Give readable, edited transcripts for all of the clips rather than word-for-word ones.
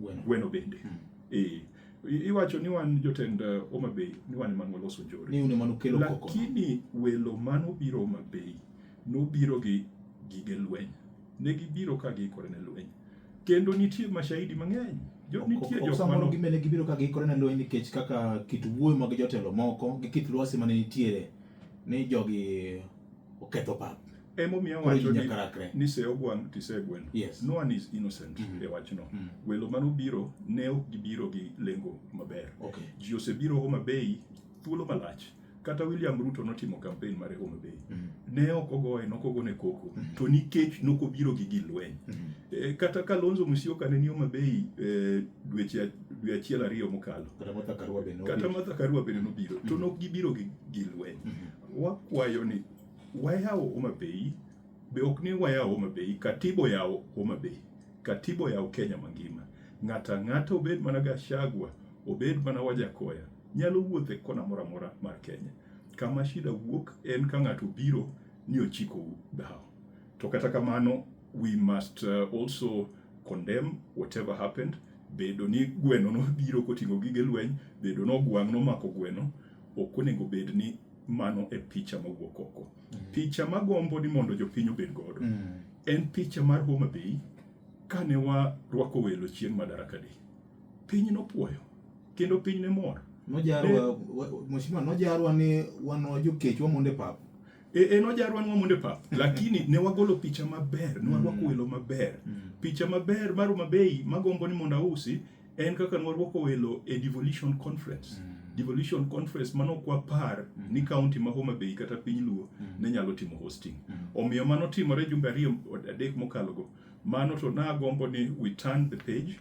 Gweno. Gweno bende. Eh, iwacho ni wan jotend Homa Bay ni wan ema waloso njore. Ni un ema nukelo koko. Lakini welo manobiro Homa Bay nobiro gi gige lweny. Ne gibiro ka giikore ne lweny. Kendo nitie mashahidi mang'eny. Jo, nitie Ok jok samoro mano gibende gibiro ka giikore ne lweny nikech kaka kit wuoyo mag jotelo moko gi kit lwasi mane nitiere ni jogi oketho pap. Emomiyo Koro ji awacho ni nyaka rakre. ni se ogwang' tise gweno. Yes. No one is innocent e wachno. Welo manobiro ne ok gibiro gi lengo maber. Ji osebiro Homa Bay thuolo malach. Kata William Ruto notimo campaign mare Homa Bay. Ne ok ogoye, ne ok ogone koko. To nikech nokobiro gi gi lweny. Kata Kalonzo Musyoka ne ni Homa Bay dweche dwe achiel ariyo mokalo. Kata Martha Karua bende Kata nobiro. Martha Karua bende nobiro. To nok gibiro gi lweny. Wakwayo ni wayawo Homa Bay, be ok ni wayawo Homa Bay, katiba oyawo Homa Bay. Katiba oyawo Kenya mangima. Ng'ato ang'ata obed mana Gachagua, obed mana Wajakoya, nyalo wuotho e kona moro amora mar Kenya. Kama shida wuok en ka ng'ato obiro ni ochikou dhawo. To kata kamano, we must also condemn whatever happened. Bedo ni gweno nobiro koting'o gige lweny, bedo ni ogwang' nomako gweno, ok onego bed ni mano e picha mawuok oko. Picha magombo ni mondo jopiny obed godo en picha mar Homa Bay kane warwako welo chieng' Madaraka Day. Piny nopuoyo kendo piny ne mor. Nojarwa, mheshimiwa, nojarwa ni wan jokech wamondo e pap. E nojarwa ni wamondo e pap, lakini ne wagolo picha maber, ne warwako welo maber. Picha maber mar Homa Bay magombo ni mondo ausi en kaka ne warwako welo e Devolution Conference. Devolution Conference mano ok wapar ni county ma Homa Bay kata piny Luo ne nyalo timo hosting. Omiyo mano timore jumbe 2 3 mokalo go. Mano to nagombo ni we turn the page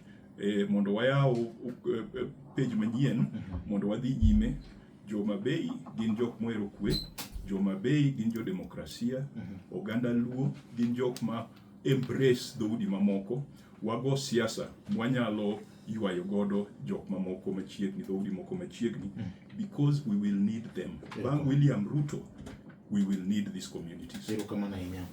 mondo wayaw page manyien mondo wadhi nyime. Jo Homa Bay gin jok mohero kwe, jo Homa Bay gin jo demokrasia, oganda Luo gin jok ma embrace dhoudi mamoko. Wago siasa mwanyalo ywayo godo jok mamoko machiegni, dhoudi moko machiegni, because we will need them. Bang' William Ruto, we will need these communities. Erokamano ahinya.